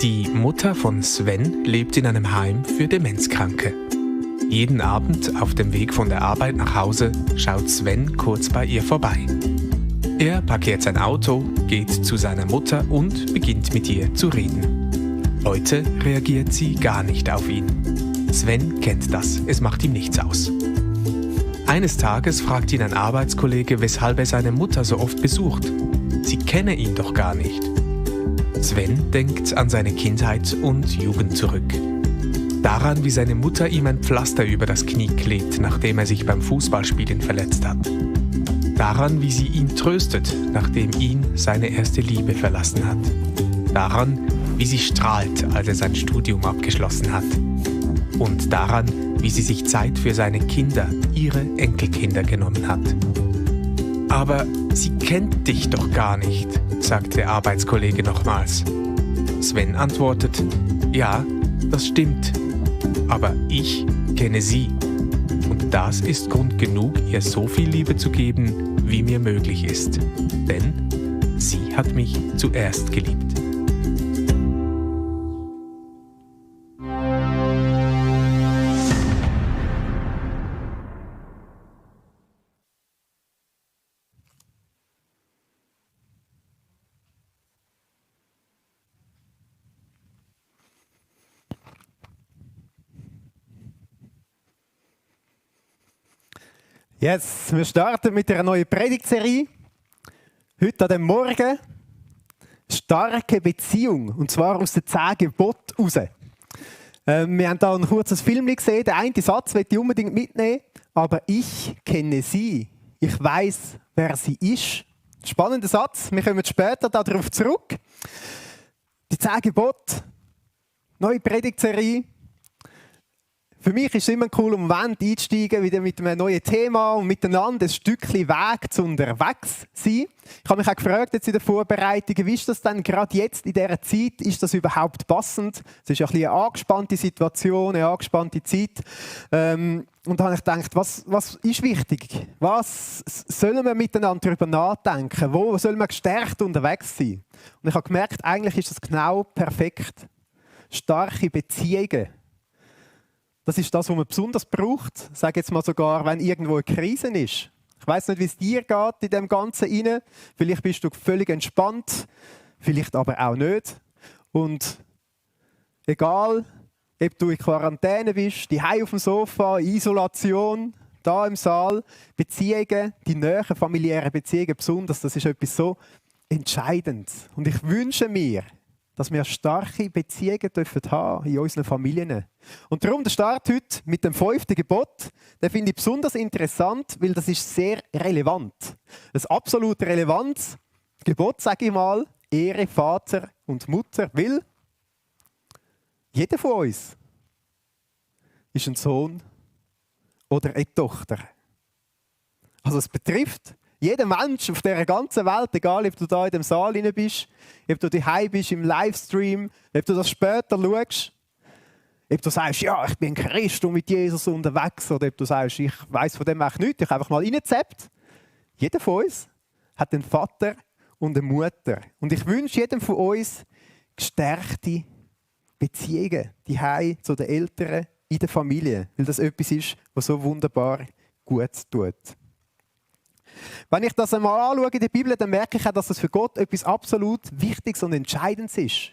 Die Mutter von Sven lebt in einem Heim für Demenzkranke. Jeden Abend auf dem Weg von der Arbeit nach Hause schaut Sven kurz bei ihr vorbei. Er parkiert sein Auto, geht zu seiner Mutter und beginnt mit ihr zu reden. Heute reagiert sie gar nicht auf ihn. Sven kennt das, es macht ihm nichts aus. Eines Tages fragt ihn ein Arbeitskollege, weshalb er seine Mutter so oft besucht. Sie kenne ihn doch gar nicht. Sven denkt an seine Kindheit und Jugend zurück. Daran, wie seine Mutter ihm ein Pflaster über das Knie klebt, nachdem er sich beim Fußballspielen verletzt hat. Daran, wie sie ihn tröstet, nachdem ihn seine erste Liebe verlassen hat. Daran, wie sie strahlt, als er sein Studium abgeschlossen hat. Und daran, wie sie sich Zeit für seine Kinder, ihre Enkelkinder genommen hat. Aber sie kennt dich doch gar nicht, sagt der Arbeitskollege nochmals. Sven antwortet, ja, das stimmt, aber ich kenne sie. Und das ist Grund genug, ihr so viel Liebe zu geben, wie mir möglich ist. Denn sie hat mich zuerst geliebt. Yes, wir starten mit einer neuen Predigtserie. Heute an dem Morgen starke Beziehung, und zwar aus den 10 Geboten raus. Wir haben hier ein kurzes Film gesehen. Der eine Satz möchte ich unbedingt mitnehmen. Aber ich kenne sie. Ich weiß, wer sie ist. Spannender Satz. Wir kommen später darauf zurück. Die 10 Gebote, neue Predigtserie. Für mich ist es immer ein cooler Moment, einzusteigen, wieder mit einem neuen Thema und miteinander ein Stückchen Weg zu unterwegs sein. Ich habe mich auch gefragt jetzt in der Vorbereitung, wie ist das denn gerade jetzt in dieser Zeit, ist das überhaupt passend? Es ist ja ein bisschen eine angespannte Situation, eine angespannte Zeit. Und da habe ich gedacht, was ist wichtig? Was sollen wir miteinander darüber nachdenken? Wo soll man gestärkt unterwegs sein? Und ich habe gemerkt, eigentlich ist das genau perfekt. Starke Beziehungen. Das ist das, was man besonders braucht. Ich sage jetzt mal sogar, wenn irgendwo eine Krise ist. Ich weiss nicht, wie es dir geht in dem Ganzen rein. Vielleicht bist du völlig entspannt, vielleicht aber auch nicht. Und egal, ob du in Quarantäne bist, daheim auf dem Sofa, in Isolation, da im Saal, Beziehungen, die nähen familiären Beziehungen besonders, das ist etwas so Entscheidendes. Und ich wünsche mir, dass wir starke Beziehungen haben in unseren Familien. Und darum der Start heute mit dem 5. Gebot. Den finde ich besonders interessant, weil das ist sehr relevant. Ein absolut relevantes Gebot, sage ich mal, Ehre Vater und Mutter, weil jeder von uns ist ein Sohn oder eine Tochter. Also es betrifft jeder Mensch auf dieser ganzen Welt, egal ob du da in dem Saal rein bist, ob du daheim bist im Livestream, ob du das später schaust, ob du sagst, ja, ich bin Christ und mit Jesus unterwegs, oder ob du sagst, ich weiss von dem auch nichts, ich habe einfach mal reingezappt. Jeder von uns hat einen Vater und eine Mutter. Und ich wünsche jedem von uns gestärkte Beziehungen daheim zu den Eltern in der Familie, weil das etwas ist, was so wunderbar gut tut. Wenn ich das einmal anschaue in der Bibel, dann merke ich auch, dass es für Gott etwas absolut Wichtiges und Entscheidendes ist.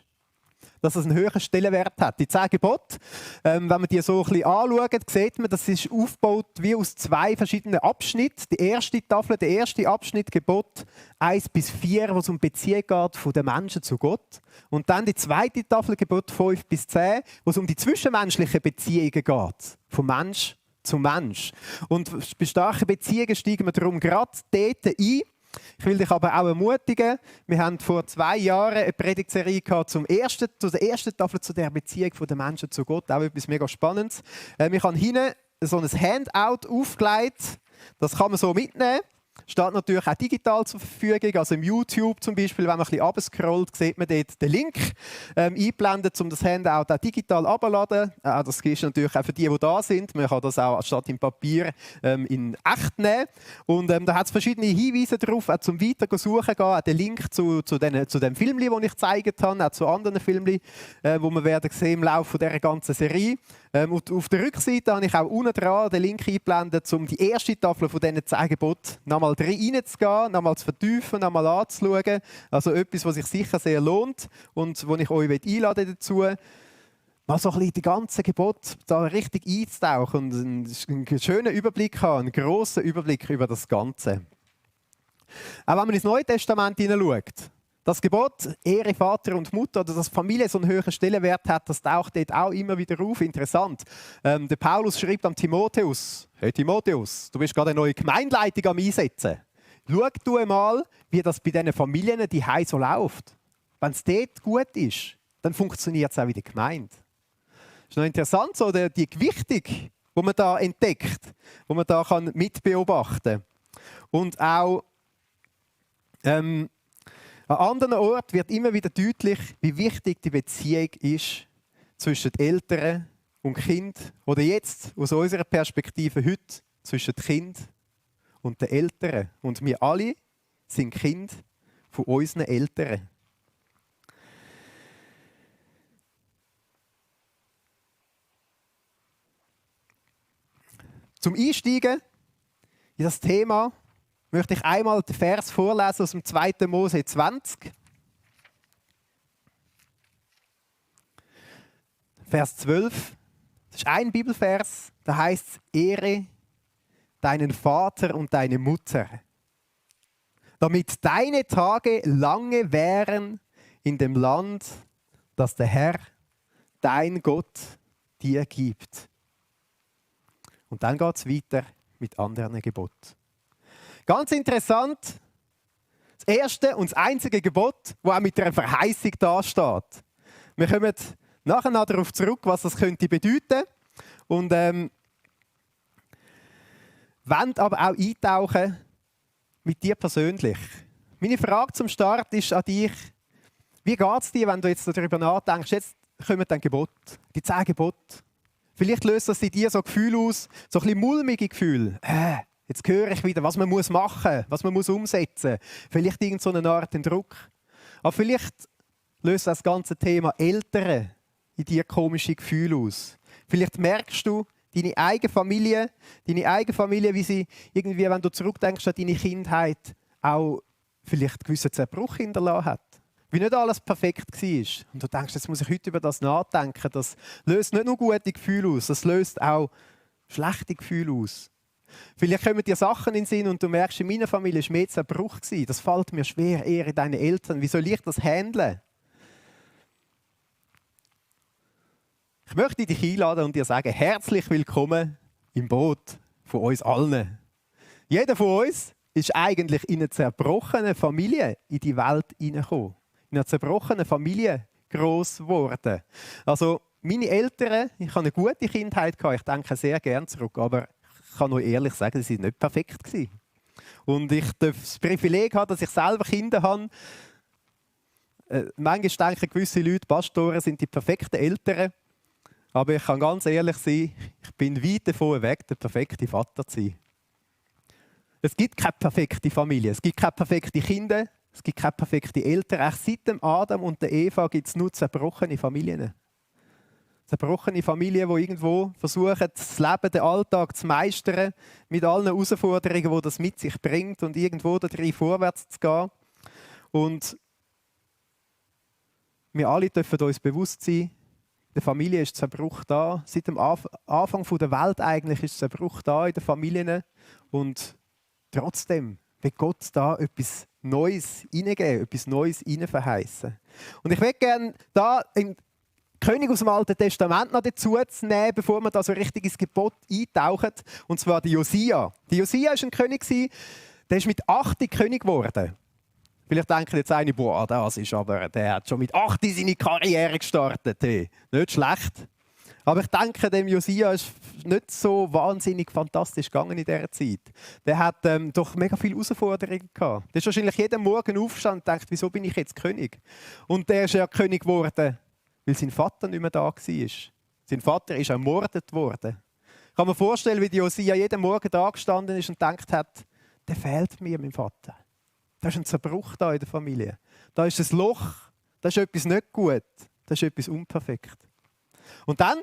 Dass es einen höheren Stellenwert hat. Die 10 Gebote, wenn man die so ein bisschen anschaut, sieht man, das ist aufgebaut wie aus 2 verschiedenen Abschnitten. Die erste Tafel, der erste Abschnitt, Gebot 1 bis 4, wo es um die Beziehung geht von den Menschen zu Gott. Und dann die zweite Tafel, Gebot 5 bis 10, wo es um die zwischenmenschlichen Beziehungen geht. Vom Mensch zu Mensch. Und bei starken Beziehungen steigen wir darum gerade dort ein. Ich will dich aber auch ermutigen. Wir haben vor 2 Jahren eine Predigtserie gehabt zu der ersten Tafel, zu der Beziehung der Menschen zu Gott. Auch etwas mega Spannendes. Wir haben hinten so ein Handout aufgelegt. Das kann man so mitnehmen. Steht natürlich auch digital zur Verfügung. Also im YouTube zum Beispiel, wenn man ein bisschen runterscrollt, sieht man dort den Link eingeblendet, um das Handout auch digital abzuladen. Das ist natürlich auch für die da sind. Man kann das auch anstatt im Papier in echt nehmen. Und da hat es verschiedene Hinweise darauf, auch zum weiter suchen gehen. Auch den Link zu dem Film, den ich gezeigt habe, auch zu anderen Filmen, wo wir werden sehen im Laufe dieser ganzen Serie. Und auf der Rückseite habe ich auch unten dran den Link eingeblendet, um die erste Tafel von diesen 10 Geboten nochmal reinzugehen, nochmal zu vertiefen, nochmal anzuschauen. Also etwas, was sich sicher sehr lohnt und wo ich euch einladen dazu, mal so ein bisschen die ganzen Gebote da richtig einzutauchen und einen schönen Überblick haben, einen grossen Überblick über das Ganze. Auch wenn man ins Neue Testament hineinschaut, das Gebot, Ehre Vater und Mutter, oder dass Familie so einen höheren Stellenwert hat, das taucht dort auch immer wieder auf. Interessant. Der Paulus schreibt an Timotheus: Hey Timotheus, du bist gerade eine neue Gemeindeleitung am Einsetzen. Schau du einmal, wie das bei diesen Familien die Hause so läuft. Wenn es dort gut ist, dann funktioniert es auch in der Gemeinde. Das ist noch interessant, so die Gewichtung, die man da entdeckt, die man da mitbeobachten kann. Und auch an anderen Orten wird immer wieder deutlich, wie wichtig die Beziehung ist zwischen den Eltern und Kind. Oder jetzt, aus unserer Perspektive heute, zwischen dem Kind und den Eltern. Und wir alle sind Kind von unseren Eltern. Zum Einsteigen in das Thema möchte ich einmal den Vers vorlesen aus dem 2. Mose 20. Vers 12. Das ist ein Bibelvers, da heißt es: Ehre deinen Vater und deine Mutter, damit deine Tage lange wären in dem Land, das der Herr, dein Gott, dir gibt. Und dann geht es weiter mit anderen Geboten. Ganz interessant, das erste und das einzige Gebot, das auch mit einer Verheißung dasteht. Wir kommen nachher noch darauf zurück, was das könnte bedeuten. Und wollen aber auch eintauchen mit dir persönlich. Meine Frage zum Start ist an dich: Wie geht es dir, wenn du jetzt darüber nachdenkst, jetzt kommen dann Gebote, die 10 Gebote. Vielleicht löst das in dir so Gefühle aus, so ein bisschen mulmige Gefühle. Jetzt höre ich wieder, was man machen muss, was man umsetzen muss. Vielleicht irgendeine Art Druck. Aber vielleicht löst das ganze Thema Eltern in dir komische Gefühle aus. Vielleicht merkst du, deine eigene Familie, wie sie irgendwie, wenn du zurückdenkst an deine Kindheit, auch vielleicht einen gewissen Zerbruch hinterlassen hat. Wie nicht alles perfekt war. Und du denkst, jetzt muss ich heute über das nachdenken. Das löst nicht nur gute Gefühle aus, das löst auch schlechte Gefühle aus. Vielleicht kommen dir Sachen in den Sinn und du merkst, in meiner Familie war mehr Zerbruch. Das fällt mir schwer, Ehre deine Eltern. Wie soll ich das handeln? Ich möchte dich einladen und dir sagen, herzlich willkommen im Boot von uns allen. Jeder von uns ist eigentlich in eine zerbrochene Familie in die Welt hineingekommen. In einer zerbrochenen Familie gross geworden. Also meine Eltern, ich hatte eine gute Kindheit, ich denke sehr gerne zurück, aber ich kann nur ehrlich sagen, sie waren nicht perfekt. Und ich darf das Privileg haben, dass ich selber Kinder habe. Manchmal denken gewisse Leute, Pastoren sind die perfekten Eltern. Aber ich kann ganz ehrlich sein, ich bin weit davon weg, der perfekte Vater zu sein. Es gibt keine perfekte Familie, es gibt keine perfekten Kinder, es gibt keine perfekten Eltern. Auch seit dem Adam und der Eva gibt es nur zerbrochene Familien. Zerbrochene Familien, die irgendwo versuchen, das Leben, den Alltag zu meistern, mit allen Herausforderungen, die das mit sich bringt und irgendwo darin vorwärts zu gehen. Und wir alle dürfen uns bewusst sein, in der Familie ist Zerbruch da. Seit dem Anfang der Welt eigentlich ist Zerbruch da in den Familien. Und trotzdem will Gott da etwas Neues hineingeben, etwas Neues hineinverheißen. Und ich möchte gerne da einen König aus dem Alten Testament noch dazu zu nehmen, bevor wir da so richtig ins Gebot eintauchen. Und zwar die Josia. Die Josia war ein König, der ist mit 8 König geworden. Vielleicht denken jetzt einige, der hat schon mit 8 seine Karriere gestartet. Hey, nicht schlecht. Aber ich denke, dem Josia ist nicht so wahnsinnig fantastisch gegangen in dieser Zeit. Der hat doch mega viele Herausforderungen gehabt. Der ist wahrscheinlich jeden Morgen aufgestanden und gedacht, wieso bin ich jetzt König? Und der ist ja König geworden, weil sein Vater nicht mehr da war. Sein Vater ist ermordet worden. Ich kann mir vorstellen, wie Josia jeden Morgen da gestanden ist und gedacht hat, der fehlt mir, mein Vater. Da ist ein Zerbruch da in der Familie. Da ist ein Loch, da ist etwas nicht gut, da ist etwas unperfekt. Und dann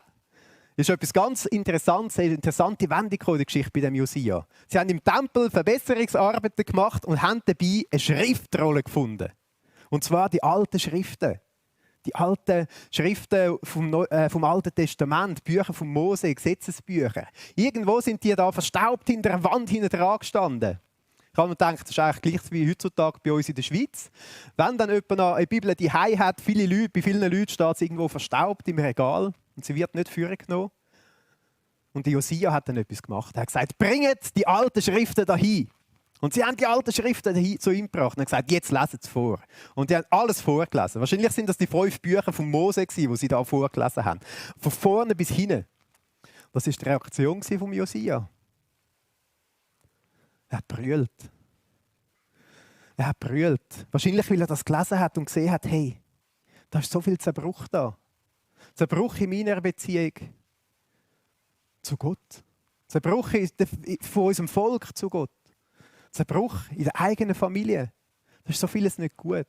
ist etwas ganz Interessantes, eine interessante Wendung in der Geschichte bei dem Josia. Sie haben im Tempel Verbesserungsarbeiten gemacht und haben dabei eine Schriftrolle gefunden. Und zwar die alten Schriften. Die alten Schriften vom Alten Testament, Bücher von Mose, Gesetzesbücher. Irgendwo sind die da verstaubt hinter einer Wand hinten dran gestanden. Ich habe mir gedacht, das ist eigentlich gleich wie heutzutage bei uns in der Schweiz. Wenn dann jemand noch eine Bibel daheim hat, bei vielen Leuten steht sie irgendwo verstaubt im Regal und sie wird nicht vorgenommen. Und die Josia hat dann etwas gemacht. Er hat gesagt, bringt die alten Schriften dahin. Und sie haben die alten Schriften zu ihm gebracht und haben gesagt, jetzt lesen sie vor. Und die haben alles vorgelesen. Wahrscheinlich sind das die 5 Bücher von Mose, die sie da vorgelesen haben. Von vorne bis hinten. Das war die Reaktion von Josia. Er hat brüllt. Er hat brüllt. Wahrscheinlich, weil er das gelesen hat und gesehen hat, hey, da ist so viel Zerbruch da. Zerbruch in meiner Beziehung zu Gott. Zerbruch von unserem Volk zu Gott. Zerbruch in der eigenen Familie. Da ist so vieles nicht gut.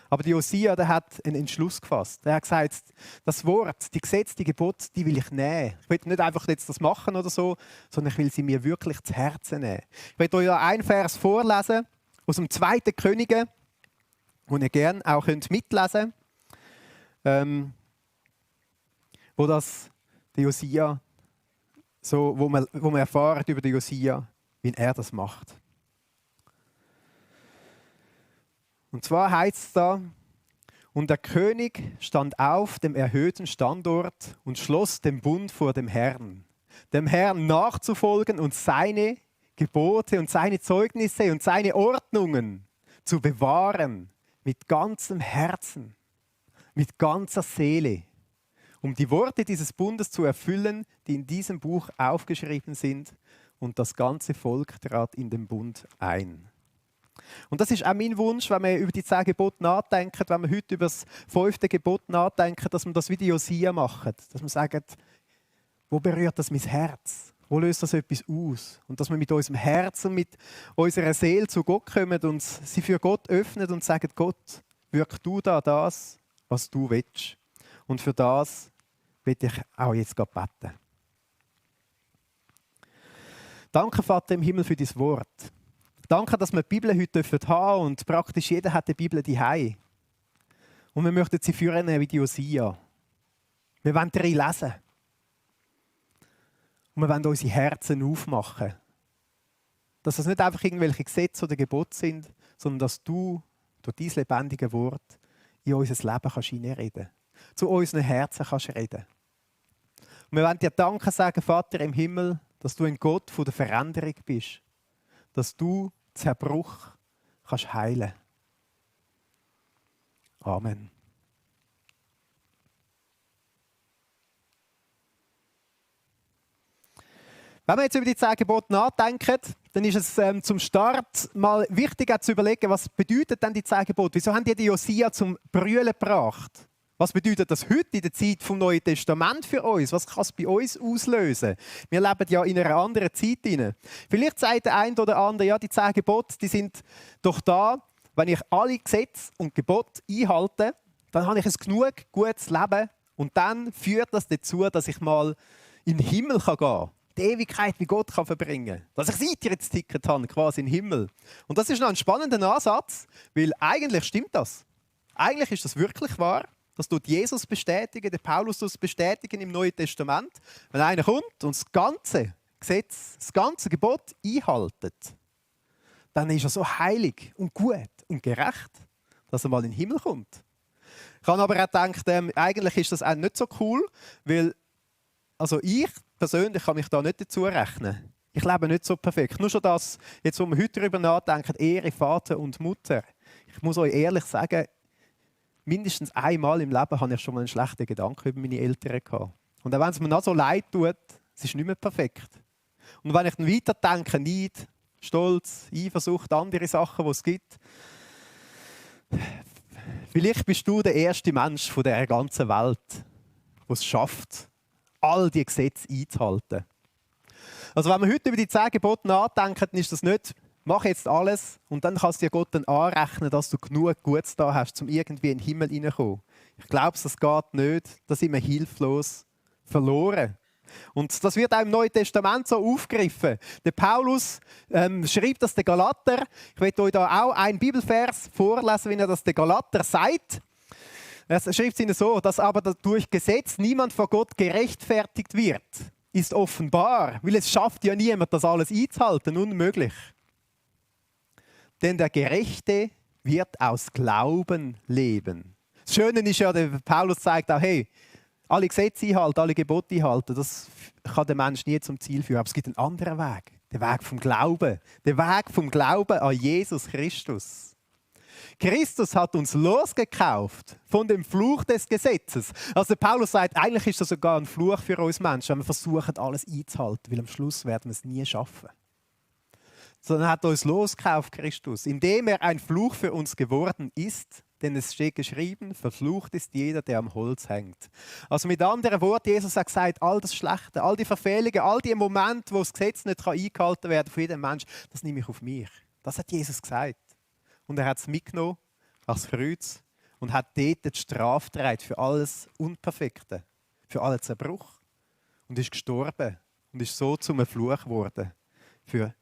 Aber die Josia, der hat einen Entschluss gefasst. Er hat gesagt, das Wort, die Gesetze, die Gebote, die will ich nehmen. Ich will nicht einfach jetzt das machen oder so, sondern ich will sie mir wirklich zu Herzen nehmen. Ich werde euch einen Vers vorlesen aus dem 2. Könige, den ihr gerne auch mitlesen könnt, wo das die Josia, so, wo man erfahrt über die Josia, wie er das macht. Und zwar heißt es da, und der König stand auf dem erhöhten Standort und schloss den Bund vor dem Herrn nachzufolgen und seine Gebote und seine Zeugnisse und seine Ordnungen zu bewahren mit ganzem Herzen, mit ganzer Seele, um die Worte dieses Bundes zu erfüllen, die in diesem Buch aufgeschrieben sind, und das ganze Volk trat in den Bund ein. Und das ist auch mein Wunsch, wenn wir über die 10 Gebote nachdenken, wenn wir heute über das 5. Gebot nachdenken, dass wir das wie die Josia machen. Dass wir sagen, wo berührt das mein Herz? Wo löst das etwas aus? Und dass wir mit unserem Herz und mit unserer Seele zu Gott kommen und sie für Gott öffnen und sagen, Gott, wirk du da das, was du willst. Und für das will ich auch jetzt beten. Danke, Vater im Himmel, für dein Wort. Danke, dass wir die Bibel heute haben dürfen und praktisch jeder hat die Bibel daheim. Und wir möchten sie führen wie die Josia. Wir wollen darin lesen. Und wir wollen unsere Herzen aufmachen. Dass das nicht einfach irgendwelche Gesetze oder Gebote sind, sondern dass du durch dein lebendige Wort in unser Leben hineinreden kannst. Zu unseren Herzen kannst reden. Und wir wollen dir Danke sagen, Vater im Himmel, dass du ein Gott von der Veränderung bist. Dass du Zerbruch kannst heilen. Amen. Wenn wir jetzt über die 10 Gebote nachdenken, dann ist es zum Start mal wichtig zu überlegen, was bedeutet denn die 10 Gebote? Wieso haben die Josia zum Brüllen gebracht? Was bedeutet das heute in der Zeit vom Neuen Testament für uns? Was kann es bei uns auslösen? Wir leben ja in einer anderen Zeit hinein. Vielleicht sagt der eine oder andere, ja, die 10 Gebote, die sind doch da, wenn ich alle Gesetze und Gebote einhalte, dann habe ich ein genug gutes Leben und dann führt das dazu, dass ich mal in den Himmel gehen kann. Die Ewigkeit mit Gott kann verbringen kann. Dass ich das Eintrittsticket habe, quasi in den Himmel. Und das ist noch ein spannender Ansatz, weil eigentlich stimmt das. Eigentlich ist das wirklich wahr. Das tut Jesus bestätigen, der Paulus tut es bestätigen im Neuen Testament. Wenn einer kommt und das ganze Gesetz, das ganze Gebot einhaltet, dann ist er so heilig und gut und gerecht, dass er mal in den Himmel kommt. Ich habe aber auch gedacht, eigentlich ist das auch nicht so cool, weil also ich persönlich kann mich da nicht dazu rechnen. Ich lebe nicht so perfekt. Nur schon das, jetzt wo wir heute darüber nachdenken, Ehre, Vater und Mutter. Ich muss euch ehrlich sagen, mindestens einmal im Leben habe ich schon mal einen schlechten Gedanken über meine Eltern gehabt. Und auch wenn es mir noch so leid tut, es ist nicht mehr perfekt. Und wenn ich dann weiterdenke, Neid, Stolz, Eifersucht, andere Sachen, die es gibt, vielleicht bist du der erste Mensch von dieser ganzen Welt, der es schafft, all die Gesetze einzuhalten. Also wenn wir heute über die 10 Gebote nachdenken, dann ist das nicht, mach jetzt alles und dann kannst du dir Gott dann anrechnen, dass du genug Gutes da hast, um irgendwie in den Himmel hineinzukommen. Ich glaube, das geht nicht. Da sind wir hilflos verloren. Und das wird auch im Neuen Testament so aufgegriffen. Der Paulus schreibt das den Galater. Ich werde euch da auch einen Bibelvers vorlesen, wie er das den Galater sagt. Er schreibt es ihnen so, dass aber durch Gesetz niemand vor Gott gerechtfertigt wird, ist offenbar, weil es schafft ja niemand, das alles einzuhalten, unmöglich. Denn der Gerechte wird aus Glauben leben. Das Schöne ist ja, der Paulus sagt auch, hey, alle Gesetze einhalten, alle Gebote einhalten, das kann der Mensch nie zum Ziel führen. Aber es gibt einen anderen Weg, den Weg vom Glauben. Der Weg vom Glauben an Jesus Christus. Christus hat uns losgekauft von dem Fluch des Gesetzes. Also Paulus sagt, eigentlich ist das sogar ein Fluch für uns Menschen, wenn wir versuchen, alles einzuhalten, weil am Schluss werden wir es nie schaffen. Sondern er hat uns losgekauft, Christus, indem er ein Fluch für uns geworden ist, denn es steht geschrieben, verflucht ist jeder, der am Holz hängt. Also mit anderen Worten, Jesus hat gesagt, all das Schlechte, all die Verfehlungen, all die Momente, wo das Gesetz nicht eingehalten werden kann von jedem Menschen, das nehme ich auf mich. Das hat Jesus gesagt. Und er hat es mitgenommen als Kreuz und hat dort die Strafe getragen für alles Unperfekte, für allen Zerbruch. Und ist gestorben und ist so zum Fluch geworden für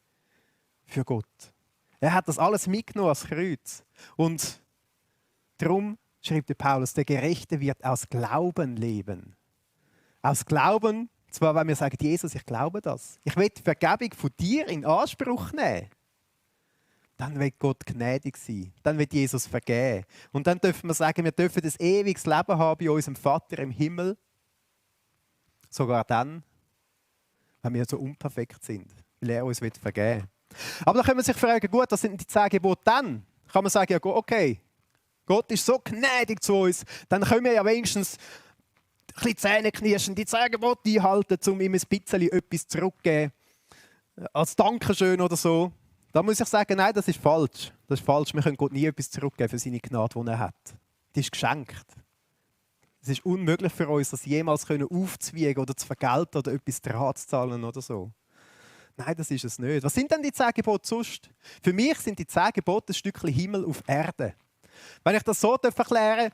Gott. Er hat das alles mitgenommen als Kreuz. Und darum schreibt der Paulus, der Gerechte wird aus Glauben leben. Aus Glauben, zwar wenn wir sagen, Jesus, ich glaube das. Ich will die Vergebung von dir in Anspruch nehmen. Dann wird Gott gnädig sein. Dann wird Jesus vergeben. Und dann dürfen wir sagen, wir dürfen das ewiges Leben haben bei unserem Vater im Himmel. Sogar dann, wenn wir so unperfekt sind, weil er uns vergeben will. Aber dann können wir sich fragen, gut, was sind die 10 Gebote dann? Kann man sagen, ja, okay, Gott ist so gnädig zu uns, dann können wir ja wenigstens ein bisschen Zähne knirschen, die 10 Gebote einhalten, um ihm ein bisschen etwas zurückzugeben. Als Dankeschön oder so. Da muss ich sagen, nein, das ist falsch. Das ist falsch. Wir können Gott nie etwas zurückgeben für seine Gnade, die er hat. Die ist geschenkt. Es ist unmöglich für uns, das jemals aufzuwiegen oder zu vergelten oder etwas dran zu zahlen oder so. Nein, das ist es nicht. Was sind denn die 10 Gebote sonst? Für mich sind die 10 Gebote ein Stückchen Himmel auf Erde. Wenn ich das so erklären darf,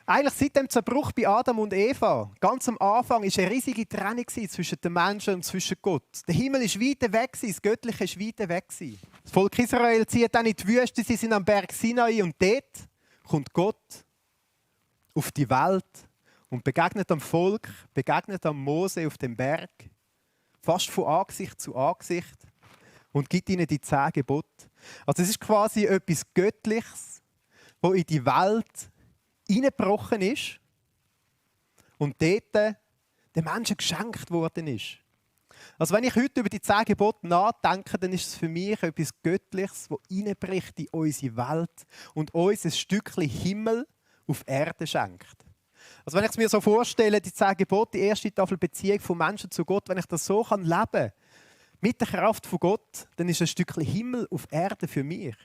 eigentlich seit dem Zerbruch bei Adam und Eva, ganz am Anfang, war eine riesige Trennung zwischen den Menschen und zwischen Gott. Der Himmel war weit weg, das Göttliche war weit weg. Das Volk Israel zieht dann in die Wüste, sie sind am Berg Sinai und dort kommt Gott auf die Welt und begegnet am Volk, begegnet am Mose auf dem Berg, fast von Angesicht zu Angesicht und gibt ihnen die 10 Gebote. Also es ist quasi etwas Göttliches, das in die Welt hineingebrochen ist und dort den Menschen geschenkt worden ist. Also wenn ich heute über die 10 Gebote nachdenke, dann ist es für mich etwas Göttliches, das hineinbricht in unsere Welt und uns ein Stückchen Himmel auf Erde schenkt. Also wenn ich es mir so vorstelle, die 10 Gebote, die erste Tafel Beziehung von Menschen zu Gott, wenn ich das so leben kann, mit der Kraft von Gott, dann ist ein Stückchen Himmel auf Erde für mich.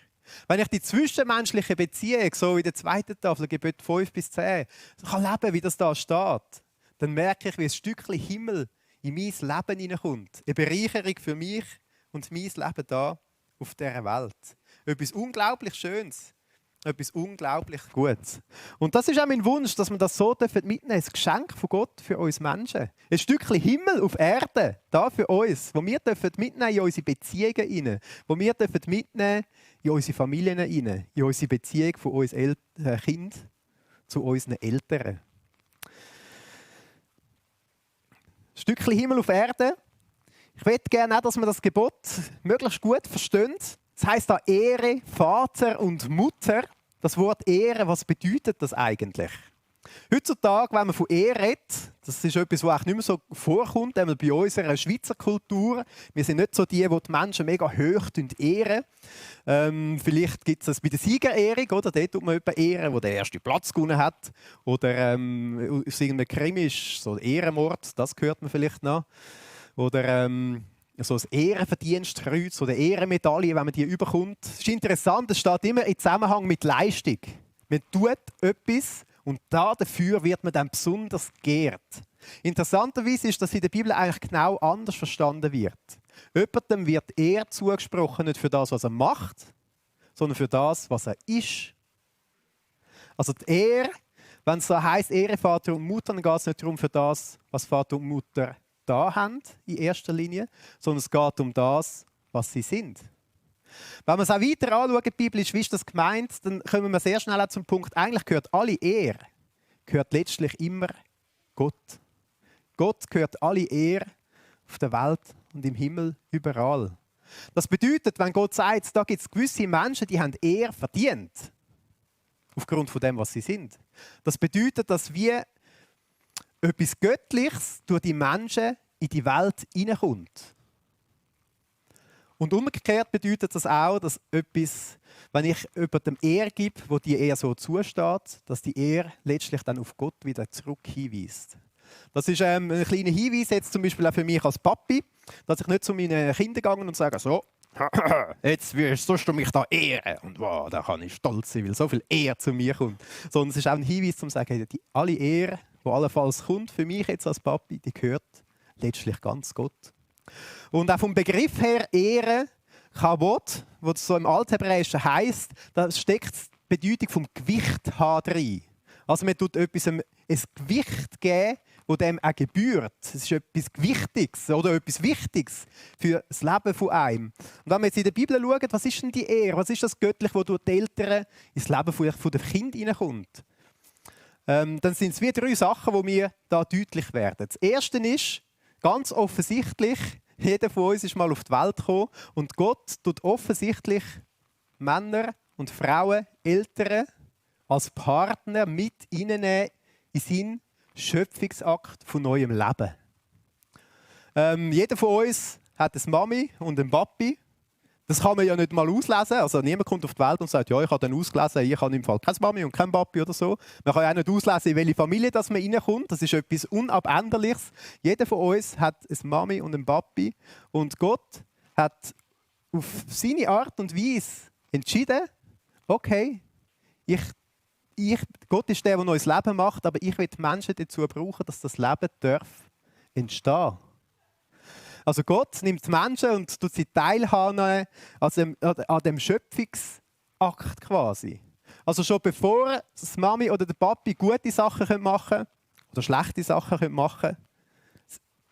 Wenn ich die zwischenmenschliche Beziehung, so in der zweiten Tafel, Gebot 5-10, kann leben, wie das da steht, dann merke ich, wie ein Stückchen Himmel in mein Leben hineinkommt. Eine Bereicherung für mich und mein Leben da auf dieser Welt. Etwas unglaublich Schönes, etwas unglaublich Gutes. Und das ist auch mein Wunsch, dass wir das so mitnehmen dürfen. Ein Geschenk von Gott für uns Menschen. Ein Stückchen Himmel auf Erde, da für uns, wo wir mitnehmen in unsere Beziehungen hinein, wo wir mitnehmen in unsere Familien hinein, in unsere Beziehung von uns Kindern zu unseren Eltern. Ein Stückchen Himmel auf Erde. Ich möchte gerne auch, dass wir das Gebot möglichst gut verstehen. Das heisst da Ehre, Vater und Mutter. Das Wort Ehre, was bedeutet das eigentlich? Heutzutage, wenn man von Ehre redet, Das ist etwas, was auch nicht mehr so vorkommt, einmal bei unserer Schweizer Kultur. Wir sind nicht so die Menschen mega hoch ehren. Vielleicht gibt es das bei der Siegerehrung, oder? Dort tut man jemanden ehren, der den ersten Platz gewonnen hat. Oder aus irgendeinem Krimi ist so ein Ehrenmord, das hört man vielleicht noch. Oder so ein Ehrenverdienstkreuz oder Ehrenmedaille, wenn man die überkommt. Es ist interessant, es steht immer im Zusammenhang mit Leistung. Man tut etwas und dafür wird man dann besonders geehrt. Interessanterweise ist, dass in der Bibel eigentlich genau anders verstanden wird. Jemandem wird Ehre zugesprochen, nicht für das, was er macht, sondern für das, was er ist. Also die Ehre, wenn es so heisst, Ehre Vater und Mutter, dann geht es nicht darum für das, was Vater und Mutter da haben, in erster Linie, sondern es geht um das, was sie sind. Wenn wir es auch weiter anschauen, biblisch, wie ist das gemeint, dann kommen wir sehr schnell zum Punkt, eigentlich gehört alle Ehre, gehört letztlich immer Gott. Gott gehört alle Ehre auf der Welt und im Himmel überall. Das bedeutet, wenn Gott sagt, da gibt es gewisse Menschen, die haben Ehre verdient, aufgrund von dem, was sie sind. Das bedeutet, dass wir etwas Göttliches durch die Menschen in die Welt hineinkommt. Und umgekehrt bedeutet das auch, dass etwas, wenn ich jemandem Ehre gebe, wo die Ehre so zusteht, dass die Ehre letztlich dann auf Gott wieder zurück hinweist. Das ist ein kleiner Hinweis jetzt zum Beispiel auch für mich als Papi, dass ich nicht zu meinen Kindern gehe und sage, so, jetzt wirst du mich da ehren. Und wow, da kann ich stolz sein, weil so viel Ehre zu mir kommt. Sondern es ist auch ein Hinweis, um zu sagen, alle Ehre, die allenfalls kommt, für mich jetzt als Papi, die gehört letztlich ganz Gott. Und auch vom Begriff her Ehre, Kavod, was so im Althebräischen heisst, da steckt die Bedeutung vom Gewicht drin. Also man tut etwas ein Gewicht geben, das dem auch gebührt. Es ist etwas Gewichtiges oder etwas Wichtiges für das Leben von einem. Und wenn wir jetzt in der Bibel schauen, was ist denn die Ehre? Was ist das Göttliche, das durch die Eltern ins Leben von den Kindern hineinkommt? Dann sind es wie 3 Sachen, die mir da deutlich werden. Das Erste ist, ganz offensichtlich, jeder von uns ist mal auf die Welt gekommen und Gott tut offensichtlich Männer und Frauen, Eltern, als Partner mit reinnehmen in seinen Schöpfungsakt von neuem Leben. Jeder von uns hat eine Mami und einen Papi. Das kann man ja nicht mal auslesen. Also niemand kommt auf die Welt und sagt, ja, ich habe dann ausgelesen, ich habe im Fall keine Mami und keinen Papi oder so. Man kann ja auch nicht auslesen, in welche Familie das man reinkommt. Das ist etwas Unabänderliches. Jeder von uns hat eine Mami und einen Papi. Und Gott hat auf seine Art und Weise entschieden, okay, Gott ist der neues Leben macht, aber ich will die Menschen dazu brauchen, dass das Leben entstehen. Also Gott nimmt die Menschen und tut sie teilhaben an dem Schöpfungsakt quasi. Also schon bevor die Mami oder der Papi gute Sachen machen können oder schlechte Sachen machen können,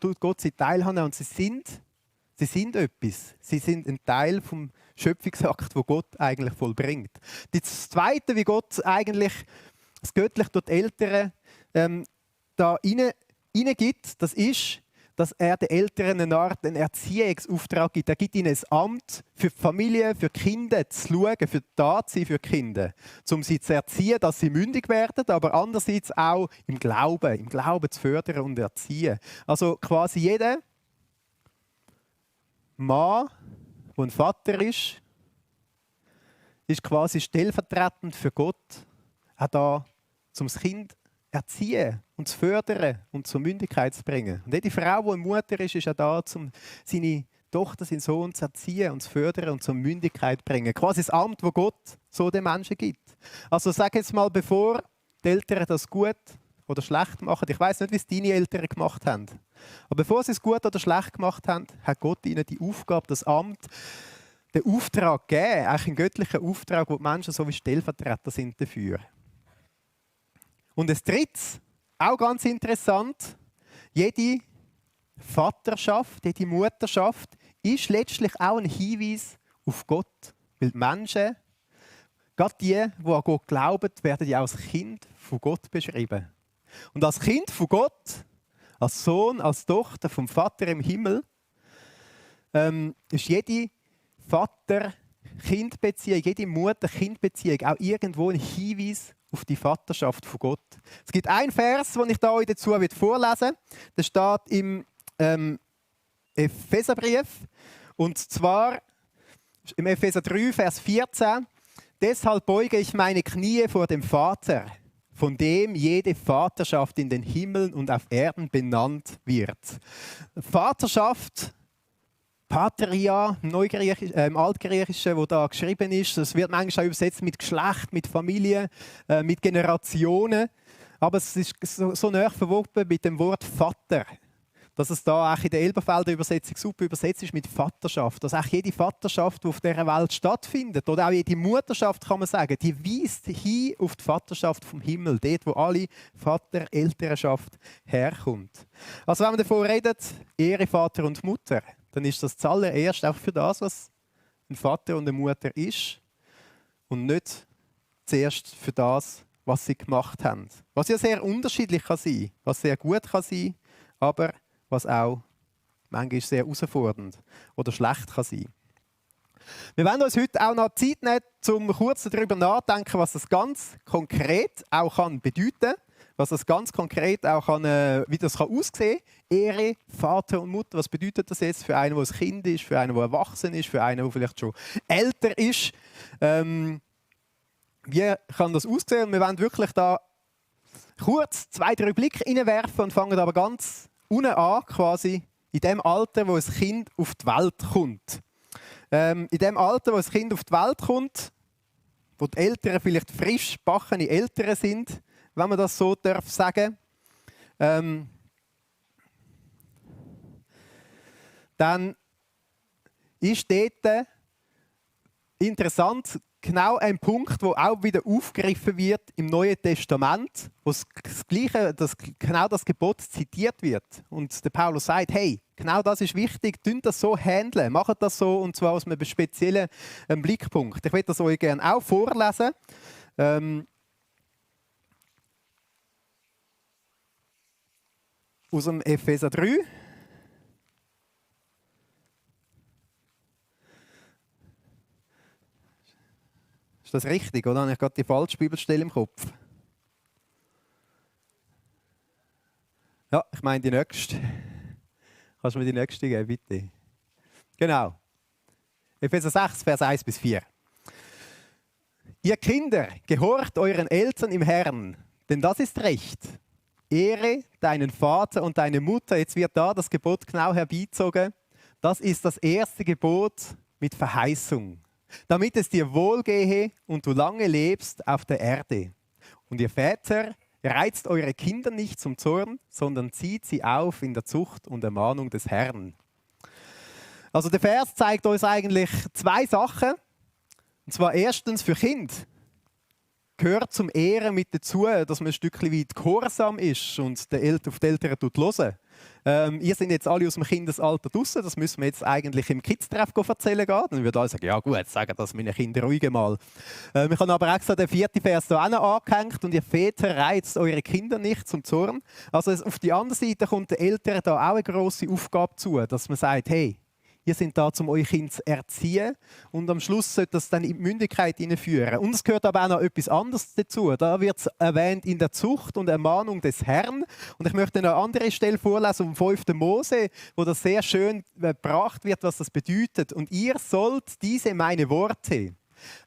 tut Gott sie teilhaben und sie sind etwas. Sie sind ein Teil vom Schöpfungsakt, wo Gott eigentlich vollbringt. Das Zweite, wie Gott eigentlich das Göttliche durch die Eltern da hineingibt, das ist, dass er den Eltern eine Art einen Erziehungsauftrag gibt. Er gibt ihnen ein Amt für die Familie, für die Kinder zu schauen, für da zu sein für die Kinder, um sie zu erziehen, dass sie mündig werden, aber andererseits auch im Glauben zu fördern und erziehen. Also quasi jeder Mann, der ein Vater ist quasi stellvertretend für Gott, auch da, um das Kind erziehen und zu fördern und zur Mündigkeit zu bringen. Und jede Frau, die eine Mutter ist, ist auch da, um seine Tochter, seinen Sohn zu erziehen und zu fördern und zur Mündigkeit zu bringen. Quasi das Amt, das Gott so den Menschen gibt. Also sag jetzt mal, bevor die Eltern das gut oder schlecht machen, ich weiß nicht, wie es deine Eltern gemacht haben, aber bevor sie es gut oder schlecht gemacht haben, hat Gott ihnen die Aufgabe, das Amt, den Auftrag gegeben, eigentlich einen göttlichen Auftrag, wo die Menschen so wie Stellvertreter sind dafür. Und das Dritte, auch ganz interessant, jede Vaterschaft, jede Mutterschaft ist letztlich auch ein Hinweis auf Gott. Weil die Menschen, gerade die an Gott glauben, werden ja als Kind von Gott beschrieben. Und als Kind von Gott, als Sohn, als Tochter vom Vater im Himmel, ist jede Vater Kindbeziehung, jede Mutter-Kind-Beziehung auch irgendwo ein Hinweis auf die Vaterschaft von Gott. Es gibt einen Vers, den ich da euch dazu vorlesen will. Der steht im Epheserbrief. Und zwar im Epheser 3, Vers 14. Deshalb beuge ich meine Knie vor dem Vater, von dem jede Vaterschaft in den Himmeln und auf Erden benannt wird. Vaterschaft, Patria, im Altgriechischen, wo da geschrieben ist, das wird manchmal auch übersetzt mit Geschlecht, mit Familie, mit Generationen. Aber es ist so nah verwoben mit dem Wort Vater, dass es da auch in der Elberfelder Übersetzung super übersetzt ist mit Vaterschaft. Dass auch jede Vaterschaft, die auf dieser Welt stattfindet, oder auch jede Mutterschaft, kann man sagen, die weist hin auf die Vaterschaft vom Himmel, dort, wo alle Vater-Elternschaft herkommt. Also wenn man davon redet, Ehre Vater und Mutter, dann ist das zuallererst auch für das, was ein Vater und eine Mutter ist und nicht zuerst für das, was sie gemacht haben. Was ja sehr unterschiedlich kann sein, was sehr gut kann sein, aber was auch manchmal sehr herausfordernd oder schlecht kann sein. Wir werden uns heute auch noch Zeit nehmen, um kurz darüber nachzudenken, was das ganz konkret auch bedeuten kann, was das ganz konkret auch wie das aussehen kann. Ehre, Vater und Mutter, was bedeutet das jetzt für einen, der ein Kind ist, für einen, der erwachsen ist, für einen, der vielleicht schon älter ist. Wie kann das aussehen? Und wir wollen wirklich da kurz 2-3 Blicke reinwerfen und fangen aber ganz unten an, quasi in dem Alter, wo ein Kind auf die Welt kommt. In dem Alter, wo ein Kind auf die Welt kommt, wo die Eltern vielleicht frisch gebackene Eltern sind, wenn man das so darf sagen, dann ist dort interessant, genau ein Punkt, der auch wieder aufgegriffen wird im Neuen Testament, wo genau das Gebot zitiert wird. Und der Paulus sagt, hey, genau das ist wichtig, tun das so handeln, macht das so, und zwar aus einem speziellen Blickpunkt. Ich möchte das euch gerne auch vorlesen. Aus dem Epheser 3. Ist das richtig, oder? Habe ich gerade die falsche Bibelstelle im Kopf? Ja, ich meine die nächste. Kannst du mir die nächste geben, bitte? Genau. Epheser 6, Vers 1 bis 4. Ihr Kinder, gehorcht euren Eltern im Herrn, denn das ist recht. Ehre deinen Vater und deine Mutter. Jetzt wird da das Gebot genau herbeizogen. Das ist das erste Gebot mit Verheißung, damit es dir wohlgehe und du lange lebst auf der Erde. Und ihr Väter, reizt eure Kinder nicht zum Zorn, sondern zieht sie auf in der Zucht und Ermahnung des Herrn. Also der Vers zeigt uns eigentlich 2 Sachen. Und zwar erstens für Kinder gehört zum Ehren mit dazu, dass man ein Stückchen weit gehorsam ist und auf die Eltern hören. Ihr seid jetzt alle aus dem Kindesalter draussen, das müssen wir jetzt eigentlich im Kids-Treff erzählen gehen. Dann würde alle sagen, ja gut, sagen das meinen Kindern ruhig mal. Ich habe aber extra den 4. Vers hier angehängt, und ihr Väter reizt eure Kinder nicht zum Zorn. Also auf die andere Seite kommt den Eltern da auch eine grosse Aufgabe zu, dass man sagt, hey, ihr seid da, um euer Kind zu erziehen, und am Schluss sollte das dann in die Mündigkeit hineinführen. Und es gehört aber auch noch etwas anderes dazu. Da wird es erwähnt in der Zucht und Ermahnung des Herrn. Und ich möchte eine andere Stelle vorlesen, um 5. Mose, wo das sehr schön gebracht wird, was das bedeutet. Und ihr sollt diese meine Worte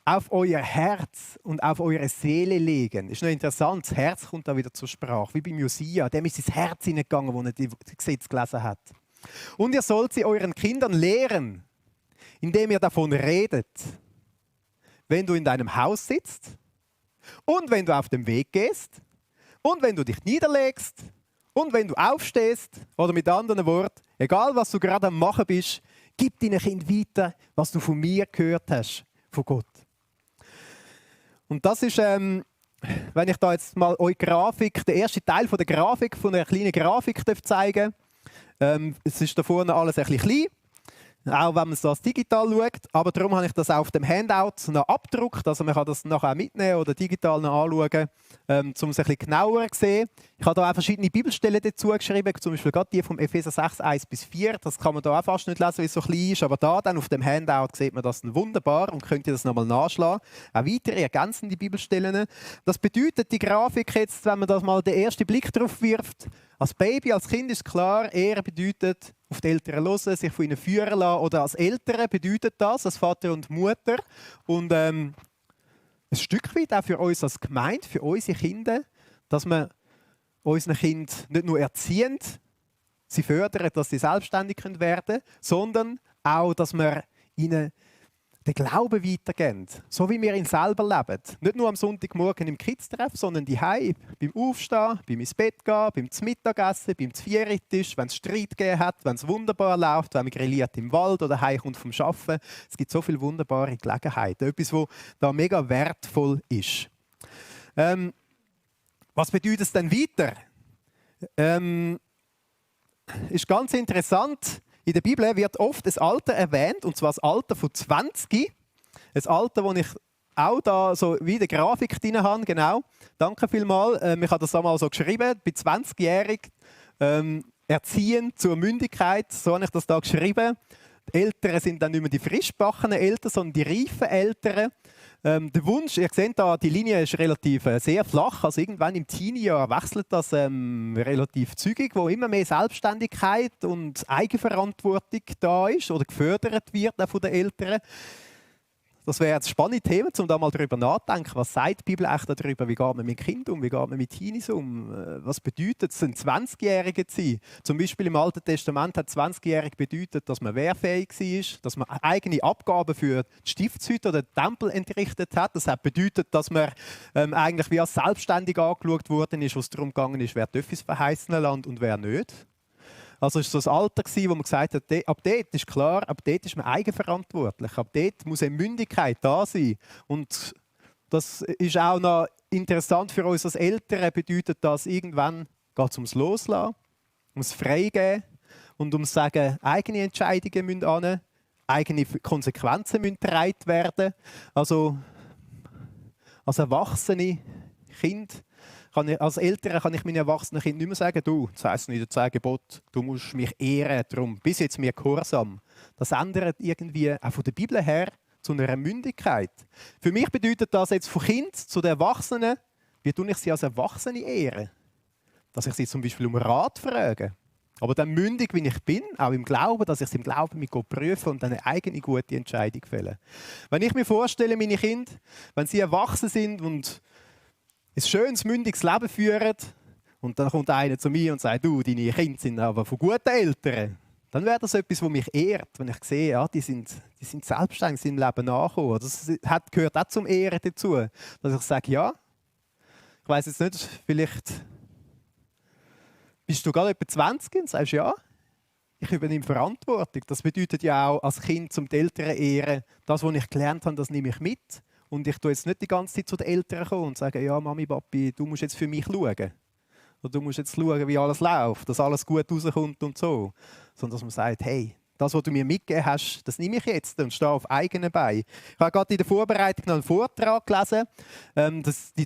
auf euer Herz und auf eure Seele legen. Ist noch interessant, das Herz kommt da wieder zur Sprache, wie beim Josia. Dem ist ins Herz hineingegangen, wo er die Gesetze gelesen hat. Und ihr sollt sie euren Kindern lehren, indem ihr davon redet, wenn du in deinem Haus sitzt und wenn du auf dem Weg gehst und wenn du dich niederlegst und wenn du aufstehst, oder mit anderen Worten, egal was du gerade am Machen bist, gib deinen Kindern weiter, was du von mir gehört hast, von Gott. Und das ist, wenn ich da jetzt mal euch Grafik, den ersten Teil von der Grafik, von einer kleinen Grafik zeigen darf. Es ist da vorne alles ein bisschen klein. auch wenn man das digital schaut. Aber darum habe ich das auch auf dem Handout noch abgedruckt. Also man kann das nachher auch mitnehmen oder digital noch anschauen, um es ein bisschen genauer zu sehen. Ich habe da auch verschiedene Bibelstellen dazu geschrieben, zum Beispiel gerade die vom Epheser 6, 1-4. Das kann man da auch fast nicht lesen, weil es so klein ist. Aber da dann auf dem Handout sieht man das wunderbar und könnt ihr das nochmal nachschlagen. Auch weitere ergänzende Bibelstellen. Das bedeutet, die Grafik jetzt, wenn man das mal den ersten Blick drauf wirft, als Baby, als Kind ist klar, Ehre bedeutet, auf die Eltern hören, sich von ihnen führen lassen. Oder als Eltern bedeutet das, als Vater und Mutter. Und ein Stück weit auch für uns als Gemeinde, für unsere Kinder, dass wir unseren Kindern nicht nur erziehen, sie fördern, dass sie selbstständig werden können, sondern auch, dass wir ihnen den Glauben weitergeben, so wie wir ihn selber leben. Nicht nur am Sonntagmorgen im Kids-Treff, sondern daheim, beim Aufstehen, beim ins Bett gehen, beim Mittagessen, beim Vierertisch, wenn es Streit gegeben hat, wenn es wunderbar läuft, wenn man grilliert im Wald oder heimkommt vom Arbeiten. Es gibt so viele wunderbare Gelegenheiten. Etwas, was da mega wertvoll ist. Was bedeutet es denn weiter? Ist ganz interessant. In der Bibel wird oft ein Alter erwähnt, und zwar das Alter von 20. Ein Alter, das ich auch da so wie in der Grafik drin habe. Genau. Danke vielmals. Ich habe das einmal so geschrieben. Bei 20-jährig erziehen zur Mündigkeit. So habe ich das da geschrieben. Die Älteren sind dann nicht mehr die frischgebackenen Eltern, sondern die reifen Eltern. Der Wunsch, ihr seht da, die Linie ist relativ sehr flach, also irgendwann im Teenie-Jahr wechselt das relativ zügig, wo immer mehr Selbstständigkeit und Eigenverantwortung da ist oder gefördert wird auch von den Eltern. Das wäre ein spannendes Thema, um da mal darüber nachzudenken. Was sagt die Bibel echt darüber? Wie geht man mit Kindern um? Wie geht man mit Teenies um? Was bedeutet es, ein 20-Jähriger zu sein? Zum Beispiel im Alten Testament hat 20-Jährig bedeutet, dass man wehrfähig war, dass man eigene Abgaben für die Stiftshütte oder den Tempel entrichtet hat. Das hat bedeutet, dass man eigentlich wie als selbstständig angeschaut worden ist, wo es darum gegangen ist, wer darf ins verheißene Land und wer nicht. Also es war so ein Alter, wo man gesagt hat, ab dort ist klar, ab dort ist man eigenverantwortlich. Ab dort muss eine Mündigkeit da sein. Und das ist auch noch interessant für uns als Eltern, bedeutet das, irgendwann geht es ums Loslassen, ums Freigeben und ums Sagen, eigene Entscheidungen müssen an, eigene Konsequenzen müssen getragen werden. Also als erwachsene Kind, als Eltern kann ich meinen erwachsenen Kindern nicht mehr sagen, du, das heisst nicht 10 Gebote, du musst mich ehren, darum bis jetzt mir gehorsam. Das ändert irgendwie auch von der Bibel her zu einer Mündigkeit. Für mich bedeutet das jetzt von Kind zu den Erwachsenen, wie tue ich sie als Erwachsene ehren? Dass ich sie zum Beispiel um Rat frage. Aber dann mündig, wie ich bin, auch im Glauben, dass ich es im Glauben mit Gott prüfe und eine eigene gute Entscheidung fälle. Wenn ich mir vorstelle, meine Kinder, wenn sie erwachsen sind und ein schönes, mündiges Leben führen und dann kommt einer zu mir und sagt, du, deine Kinder sind aber von guten Eltern, dann wäre das etwas, was mich ehrt, wenn ich sehe, ja, die sind selbstständig, sind im Leben nachgekommen. Das gehört auch zum Ehren dazu, dass ich sage, ja, ich weiss jetzt nicht, vielleicht bist du gerade etwa 20 und sagst, ja, ich übernehme Verantwortung. Das bedeutet ja auch, als Kind zum Eltern ehren, das, was ich gelernt habe, das nehme ich mit. Und ich tue jetzt nicht die ganze Zeit zu den Eltern kommen und sagen, ja, Mami, Papi, du musst jetzt für mich schauen. Oder du musst jetzt schauen, wie alles läuft, dass alles gut rauskommt und so. Sondern dass man sagt, hey, das, was du mir mitgegeben hast, das nehme ich jetzt und stehe auf eigenen Beinen. Ich habe gerade in der Vorbereitung noch einen Vortrag gelesen,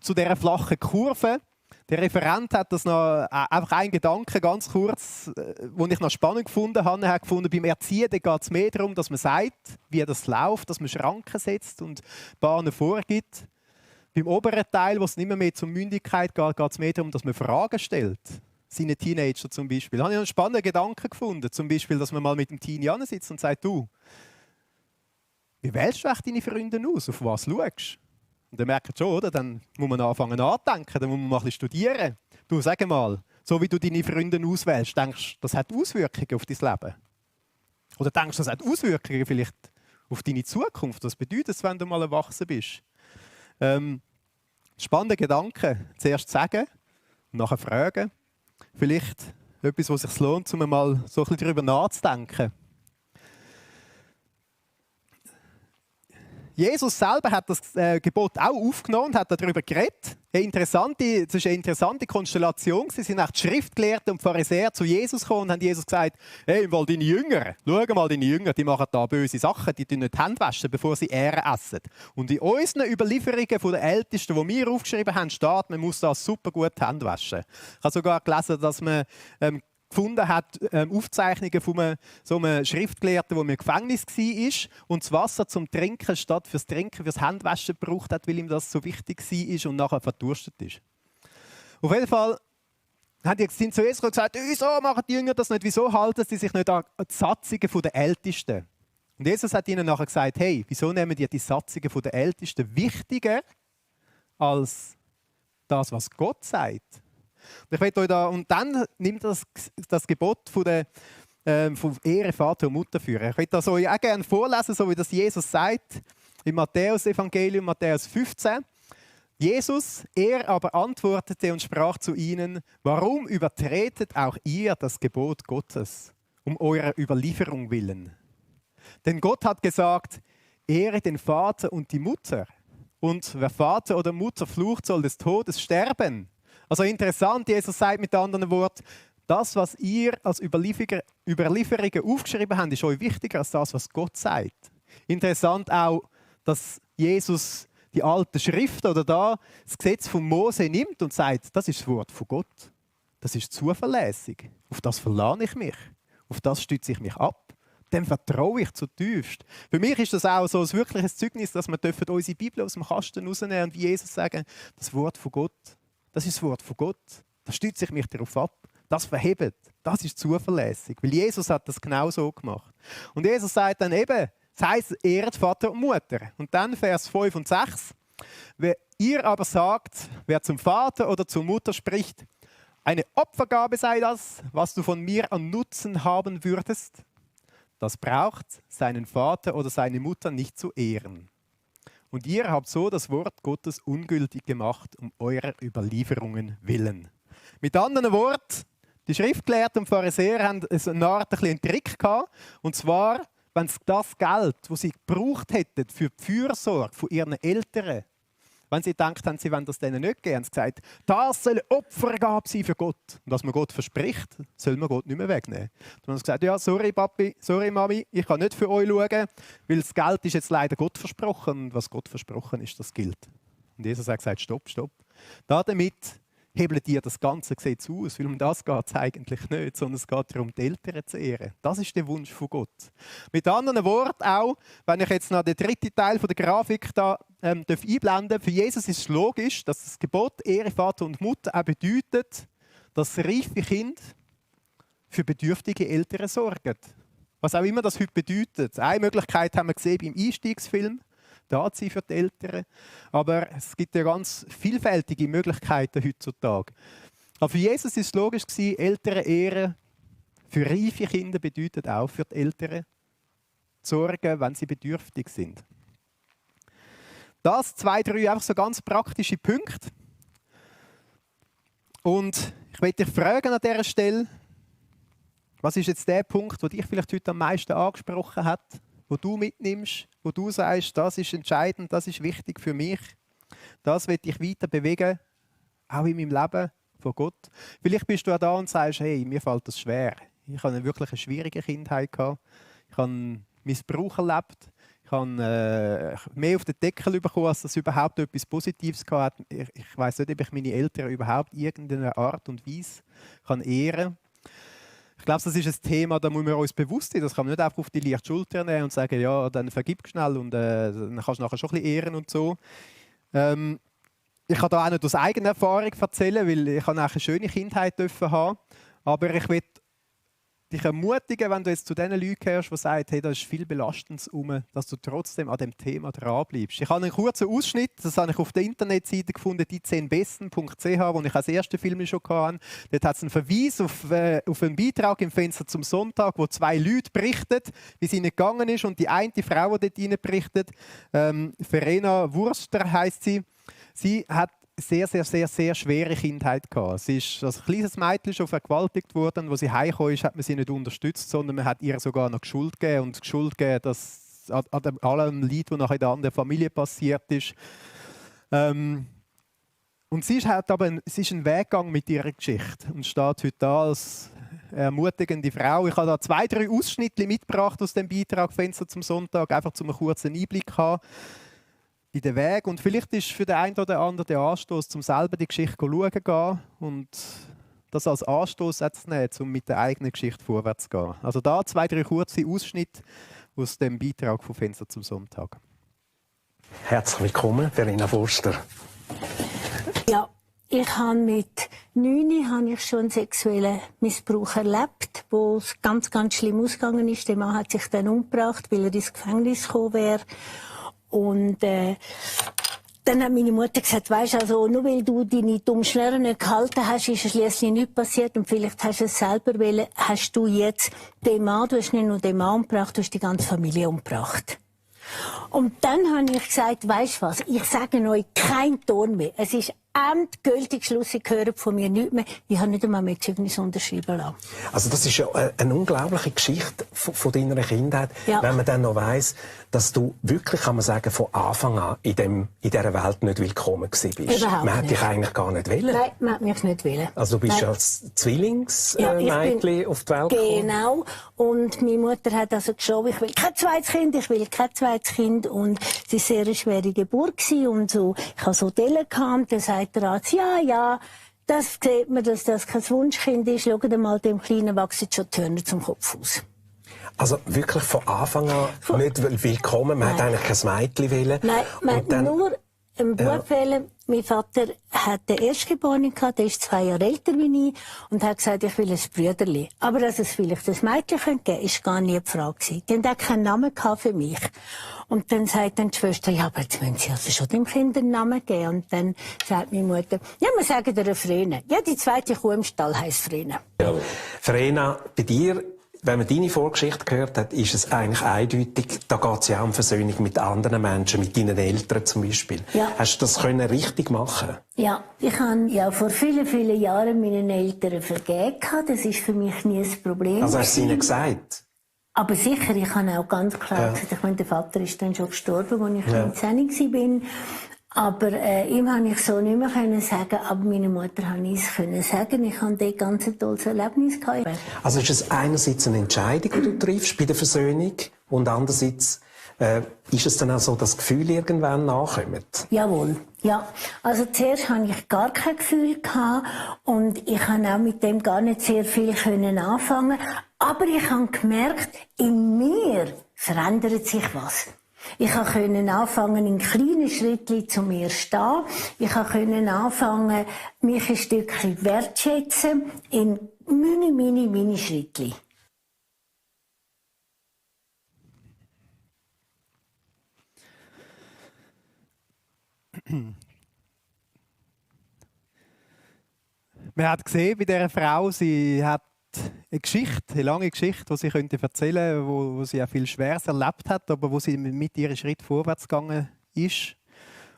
zu dieser flachen Kurve. Der Referent hat das noch einfach einen Gedanken, ganz kurz, den ich noch spannend gefunden habe. Er hat gefunden, beim Erziehen geht es mehr darum, dass man sagt, wie das läuft, dass man Schranken setzt und Bahnen vorgibt. Beim oberen Teil, wo es nicht mehr zur Mündigkeit geht, geht es mehr darum, dass man Fragen stellt. Seine Teenager zum Beispiel. Da habe ich einen spannenden Gedanken gefunden. Zum Beispiel, dass man mal mit dem Teenie sitzt und sagt, du, wie wählst du deine Freunde aus? Auf was schaust du? Und dann merkt schon, oder? Dann muss man anfangen nachdenken, dann muss man mal ein bisschen studieren. Du, sag mal, so wie du deine Freunde auswählst, denkst du, das hat Auswirkungen auf dein Leben? Oder denkst du, das hat Auswirkungen vielleicht auf deine Zukunft? Was bedeutet es, wenn du mal erwachsen bist? Spannende Gedanken. Zuerst sagen, nachher fragen. Vielleicht etwas, was sich lohnt, um mal so ein bisschen darüber nachzudenken. Jesus selber hat das Gebot auch aufgenommen und hat darüber geredet. Das war eine interessante Konstellation. Sie sind auch die Schriftgelehrten und die Pharisäer zu Jesus gekommen und haben Jesus gesagt, hey, weil deine Jünger, schau mal, deine Jünger, die machen da böse Sachen, die tun nicht die Hände waschen, bevor sie Ähren essen. Und in unseren Überlieferungen von den Ältesten, die wir aufgeschrieben haben, steht, man muss da super gut die Hände waschen. Ich habe sogar gelesen, dass man gefunden hat, Aufzeichnungen von so einem Schriftgelehrten, der im Gefängnis war und das Wasser zum Trinken statt fürs Trinken, fürs Handwaschen gebraucht hat, weil ihm das so wichtig war und nachher verdurstet ist. Auf jeden Fall sind zu Jesus gesagt, wieso machen die Jünger das nicht, wieso halten sie sich nicht an die Satzungen der Ältesten? Und Jesus hat ihnen nachher gesagt, hey, wieso nehmen die Satzungen der Ältesten wichtiger als das, was Gott sagt? Und dann nimmt das Gebot von Ehre Vater und Mutter führen. Ich möchte das euch auch gerne vorlesen, so wie das Jesus sagt, im Matthäus-Evangelium, Matthäus 15. Jesus, er aber antwortete und sprach zu ihnen, warum übertretet auch ihr das Gebot Gottes, um eurer Überlieferung willen? Denn Gott hat gesagt, ehre den Vater und die Mutter. Und wer Vater oder Mutter flucht, soll des Todes sterben. Also interessant, Jesus sagt mit anderen Worten, das, was ihr als Überlieferungen aufgeschrieben habt, ist euch wichtiger als das, was Gott sagt. Interessant auch, dass Jesus die alte Schrift oder das Gesetz von Mose nimmt und sagt, das ist das Wort von Gott. Das ist zuverlässig. Auf das verlasse ich mich. Auf das stütze ich mich ab. Dem vertraue ich zutiefst. Für mich ist das auch so ein wirkliches Zeugnis, dass wir unsere Bibel aus dem Kasten rausnehmen und wie Jesus sagen, das Wort von Gott. Das ist das Wort von Gott. Da stütze ich mich darauf ab. Das verhebt. Das ist zuverlässig. Weil Jesus hat das genau so gemacht. Und Jesus sagt dann eben, das heisst, ehret Vater und Mutter. Und dann Vers 5 und 6. Ihr aber sagt, wer zum Vater oder zur Mutter spricht, eine Opfergabe sei das, was du von mir an Nutzen haben würdest, das braucht seinen Vater oder seine Mutter nicht zu ehren. Und ihr habt so das Wort Gottes ungültig gemacht, um eurer Überlieferungen willen. Mit anderen Worten, die Schriftgelehrten und Pharisäer haben eine Art einen Trick gehabt. Und zwar, wenn sie das Geld, das sie gebraucht hätten für die Fürsorge von ihren Eltern, wenn sie gedacht haben, sie wollen das denen nicht geben, haben sie gesagt, das soll eine Opfergabe sein für Gott. Und was man Gott verspricht, soll man Gott nicht mehr wegnehmen. Dann haben sie gesagt, ja, sorry Papi, sorry Mami, ich kann nicht für euch schauen, weil das Geld ist jetzt leider Gott versprochen. Und was Gott versprochen ist, das gilt. Und Jesus hat gesagt, stopp, stopp. Damit hebelt ihr das ganze Gesetz aus, weil um das geht es eigentlich nicht, sondern es geht darum, die Eltern zu ehren. Das ist der Wunsch von Gott. Mit anderen Worten auch, wenn ich jetzt noch den dritten Teil von der Grafik da, einblenden darf, für Jesus ist es logisch, dass das Gebot Ehre Vater und Mutter auch bedeutet, dass reife Kinder für bedürftige Eltern sorgen. Was auch immer das heute bedeutet. Eine Möglichkeit haben wir gesehen beim Einstiegsfilm, da sein für die Eltern. Aber es gibt ja ganz vielfältige Möglichkeiten heutzutage. Aber für Jesus ist es logisch gewesen, Eltern ehren für reife Kinder bedeutet auch für die Eltern sorgen, wenn sie bedürftig sind. Das 2, 3 einfach so ganz praktische Punkte. Und ich möchte dich fragen an dieser Stelle, was ist jetzt der Punkt, der dich vielleicht heute am meisten angesprochen hat, wo du mitnimmst, wo du sagst, das ist entscheidend, das ist wichtig für mich. Das will ich weiter bewegen, auch in meinem Leben von Gott. Vielleicht bist du auch da und sagst, hey, mir fällt das schwer. Ich habe wirklich eine schwierige Kindheit gehabt. Ich habe Missbrauch erlebt. Ich habe mehr auf den Deckel bekommen, als das überhaupt etwas Positives hatte. Ich weiss nicht, ob ich meine Eltern überhaupt irgendeine Art und Weise ehren kann. Ich glaube, das ist ein Thema, da muss man uns bewusst sein. Das kann man nicht einfach auf die leichte Schulter nehmen und sagen, ja, dann vergib schnell und dann kannst du nachher schon ein bisschen ehren und so. Ich kann da auch nicht aus eigener Erfahrung erzählen, weil ich eine schöne Kindheit haben. Aber ich will dich ermutigen, wenn du jetzt zu den Leuten gehörst, die sagen, hey, da ist viel Belastendes rum, dass du trotzdem an dem Thema dranbleibst. Ich habe einen kurzen Ausschnitt, das habe ich auf der Internetseite gefunden, die10besten.ch, wo ich als ersten Film schon hatte. Dort hat es einen Verweis auf einen Beitrag im Fenster zum Sonntag, wo 2 Leute berichten, wie es ihnen gegangen ist. Und die eine Frau, die dort rein berichtet, Verena Wurster heisst sie, sie hat sehr schwere Kindheit gehabt. Sie ist als kleines Mädchen schon vergewaltigt worden. Als sie heimgekommen ist, hat man sie nicht unterstützt, sondern man hat ihr sogar noch Schuld gegeben. Und Schuld gegeben, dass an allem Leid, das nachher in der anderen Familie passiert ist. Und sie ist einen Weg gegangen mit ihrer Geschichte und steht heute da als ermutigende Frau. Ich habe da 2, 3 Ausschnitte mitgebracht aus dem Beitrag «Fenster zum Sonntag», einfach um einen kurzen Einblick zu haben in den Weg. Und vielleicht ist für den einen oder anderen der Anstoß, um selber die Geschichte zu schauen und das als Anstoß zu nehmen, um mit der eigenen Geschichte vorwärts zu gehen. Also da 2, 3 kurze Ausschnitte aus dem Beitrag von «Fenster zum Sonntag». Herzlich willkommen, Verena Forster. Ja, ich habe mit 9 habe ich schon sexuellen Missbrauch erlebt, wo es ganz, ganz schlimm ausgegangen ist. Der Mann hat sich dann umgebracht, weil er ins Gefängnis gekommen wäre. Und dann hat meine Mutter gesagt, weisst, also nur weil du deine dummen Schnürren nicht gehalten hast, ist schliesslich nichts passiert und vielleicht hast du es selber wollen, hast du jetzt den Mann, du hast nicht nur den Mann umgebracht, du hast die ganze Familie umgebracht. Und dann habe ich gesagt, weisst was, ich sage euch keinen Ton mehr. Es ist endgültig Schluss, ich höre von mir nichts mehr. Ich habe nicht einmal mehr Zeugnis unterschreiben lassen. Also das ist ja eine unglaubliche Geschichte von deiner Kindheit, ja. Wenn man dann noch weiss, dass du wirklich, kann man sagen, von Anfang an in dieser Welt nicht willkommen gewesen bist. Überhaupt man hat nicht. dich eigentlich gar nicht wollen. Nein, man hat mich nicht wollen. Also du bist Nein. als Zwillingsmädchen auf die Welt gekommen. Genau. Und meine Mutter hat also geschrieben, ich will kein zweites Kind, ich will kein zweites Kind. Und es war sehr eine schwere Geburt gewesen. Und so, ich habe so Dellen gehabt, dann sagt der Arzt, ja, das sieht man, dass das kein Wunschkind ist. Schaut mal, dem Kleinen wachsen schon die Hörner zum Kopf aus. Also wirklich von Anfang an nicht willkommen, man hat eigentlich kein Mädchen wollen. Nein, man hat dann, nur einen Bub wollen. Mein Vater hat den Erstgeborenen gehabt, der ist 2 Jahre älter wie ich, und hat gesagt, ich will ein Brüderli. Aber dass es vielleicht ein Mädchen geben könnte, ist gar nie die Frage gewesen. Die haben auch keinen Namen gehabt für mich. Und dann sagt dann die Schwester, ja, aber jetzt müssen Sie also schon dem Kind einen Namen geben. Und dann sagt meine Mutter, ja, wir sagen dir Vrene. Ja, die zweite Kuh im Stall heisst Vrene. Ja. Verena, bei dir, wenn man deine Vorgeschichte gehört hat, ist es eigentlich eindeutig, da geht es ja um Versöhnung mit anderen Menschen, mit deinen Eltern zum Beispiel. Ja. Hast du das können richtig machen? Ja, ich habe ja vor vielen, vielen Jahren meinen Eltern vergeben. Das ist für mich nie ein Problem. Also hast du ihnen gesagt? Aber sicher, ich habe auch ganz klar gesagt, ich meine, der Vater ist dann schon gestorben, als ich 19 war. Aber ihm habe ich so nicht mehr können sagen, aber meiner Mutter habe ich es können sagen. Ich hatte dort ganz ein tolles Erlebnis gehabt. Also ist es einerseits eine Entscheidung, die du triffst bei der Versöhnung, und andererseits ist es dann auch so, dass Gefühle irgendwann nachkommen? Jawohl, ja. Also zuerst hatte ich gar kein Gefühl gehabt und ich konnte auch mit dem gar nicht sehr viel anfangen. Aber ich habe gemerkt, in mir verändert sich was. Ich konnte anfangen, in kleinen Schritten zu mir stehen. Ich konnte anfangen, mich ein Stückchen wertschätzen in mini Schrittchen. Man hat gesehen bei dieser Frau, sie hat eine lange Geschichte, die sie erzählen könnte, wo sie auch viel Schweres erlebt hat, aber wo sie mit ihrem Schritt vorwärts gegangen ist.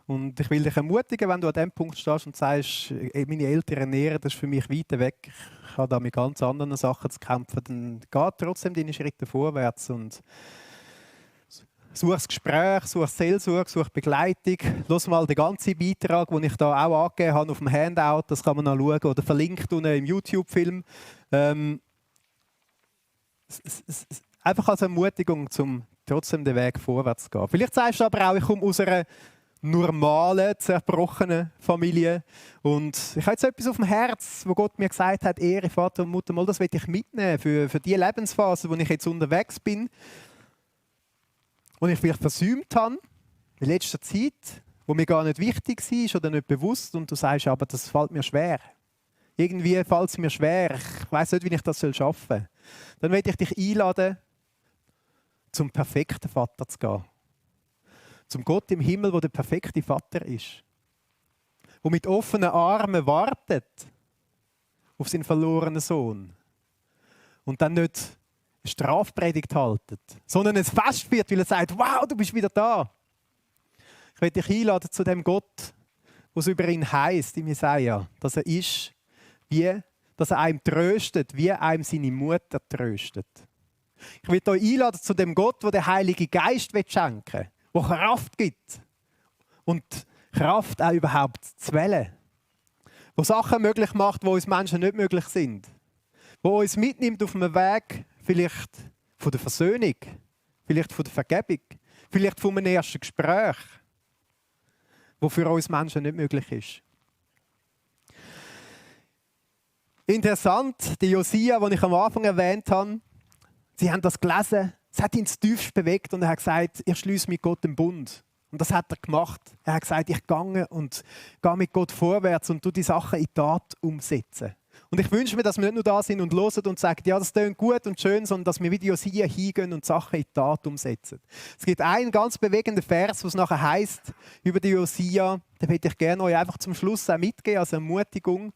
Und ich will dich ermutigen, wenn du an dem Punkt stehst und sagst, meine Eltern ernähren, das ist für mich weit weg, ich habe da mit ganz anderen Sachen zu kämpfen, dann geh trotzdem deine Schritte vorwärts und such das Gespräch, such Seelsorge, such Begleitung. Lass mal den ganzen Beitrag, den ich da auch angegeben habe, auf dem Handout, das kann man noch schauen, oder verlinkt unten im YouTube-Film. Einfach als Ermutigung, um trotzdem den Weg vorwärts zu gehen. Vielleicht sagst du aber auch, ich komme aus einer normalen, zerbrochenen Familie und ich habe jetzt etwas auf dem Herz, wo Gott mir gesagt hat, Ehre, Vater und Mutter, mal, das will ich mitnehmen für die Lebensphase, wo ich jetzt unterwegs bin und ich vielleicht versäumt habe in letzter Zeit, wo mir gar nicht wichtig war oder nicht bewusst, und du sagst, aber das fällt mir schwer. Irgendwie fällt es mir schwer. Ich weiss nicht, wie ich das schaffen soll. Dann möchte ich dich einladen, zum perfekten Vater zu gehen. Zum Gott im Himmel, der der perfekte Vater ist. Der mit offenen Armen wartet auf seinen verlorenen Sohn. Und dann nicht eine Strafpredigt haltet, sondern es Fest feiert, weil er sagt, wow, du bist wieder da. Ich möchte dich einladen zu dem Gott, was über ihn heisst im Jesaja, dass er ist, dass er einem tröstet, wie einem seine Mutter tröstet. Ich will euch einladen zu dem Gott, der den Heiligen Geist schenken will, der Kraft gibt. Und Kraft auch überhaupt zu wählen. Der Sachen möglich macht, die uns Menschen nicht möglich sind. Der uns mitnimmt auf einem Weg, vielleicht von der Versöhnung, vielleicht von der Vergebung, vielleicht von einem ersten Gespräch, das für uns Menschen nicht möglich ist. Interessant, die Josia, die ich am Anfang erwähnt habe, sie haben das gelesen, es hat ihn zutiefst bewegt und er hat gesagt, ich schließe mit Gott den Bund. Und das hat er gemacht. Er hat gesagt, ich gehe mit Gott vorwärts und die Sachen in die Tat umsetzen. Und ich wünsche mir, dass wir nicht nur da sind und hören und sagen, ja, das klingt gut und schön, sondern dass wir wie die Josia hingehen und Sachen in die Tat umsetzen. Es gibt einen ganz bewegenden Vers, was nachher heisst, über die Josia, den möchte ich gerne euch einfach zum Schluss auch mitgeben, als Ermutigung.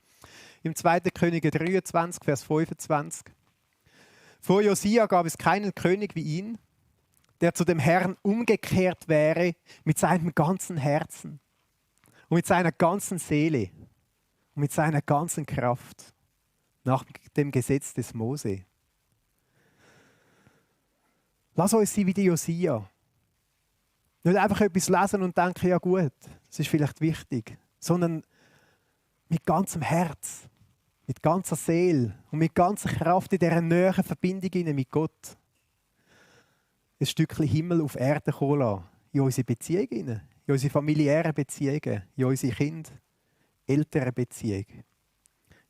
Im 2. Könige 23, Vers 25. Vor Josia gab es keinen König wie ihn, der zu dem Herrn umgekehrt wäre mit seinem ganzen Herzen und mit seiner ganzen Seele und mit seiner ganzen Kraft nach dem Gesetz des Mose. Lass uns sein wie die Josia. Nicht einfach etwas lesen und denken, ja gut, das ist vielleicht wichtig, sondern mit ganzem Herz, mit ganzer Seele und mit ganzer Kraft in dieser näheren Verbindung mit Gott ein Stückchen Himmel auf Erde kommen lassen. In unsere Beziehungen, in unsere familiären Beziehungen, in unsere Kinder, ältere Beziehungen.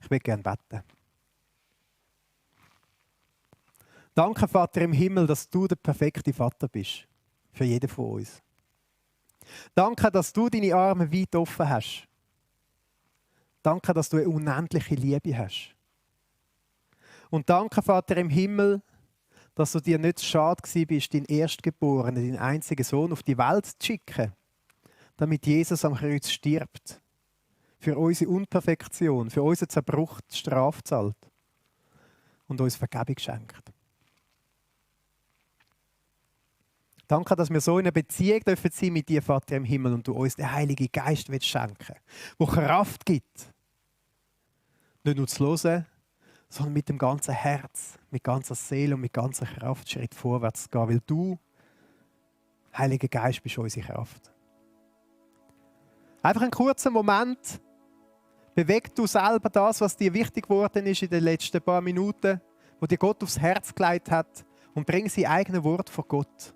Ich möchte gerne beten. Danke, Vater im Himmel, dass du der perfekte Vater bist. Für jeden von uns. Danke, dass du deine Arme weit offen hast. Danke, dass du eine unendliche Liebe hast. Und danke, Vater im Himmel, dass du dir nicht schade gewesen bist, deinen Erstgeborenen, deinen einzigen Sohn auf die Welt zu schicken, damit Jesus am Kreuz stirbt. Für unsere Unperfektion, für unseren Zerbruch die Strafe zahlt und uns Vergebung schenkt. Danke, dass wir so in einer Beziehung dürfen sein mit dir, Vater im Himmel, und du uns den Heiligen Geist schenken willst, der Kraft gibt. Nicht nur zu hören, sondern mit dem ganzen Herz, mit ganzer Seele und mit ganzer Kraft Schritt vorwärts zu gehen, weil du, Heiliger Geist, bist unsere Kraft. Einfach einen kurzen Moment, beweg du selber das, was dir wichtig geworden ist in den letzten paar Minuten, wo dir Gott aufs Herz gelegt hat, und bring sein eigenes Wort vor Gott.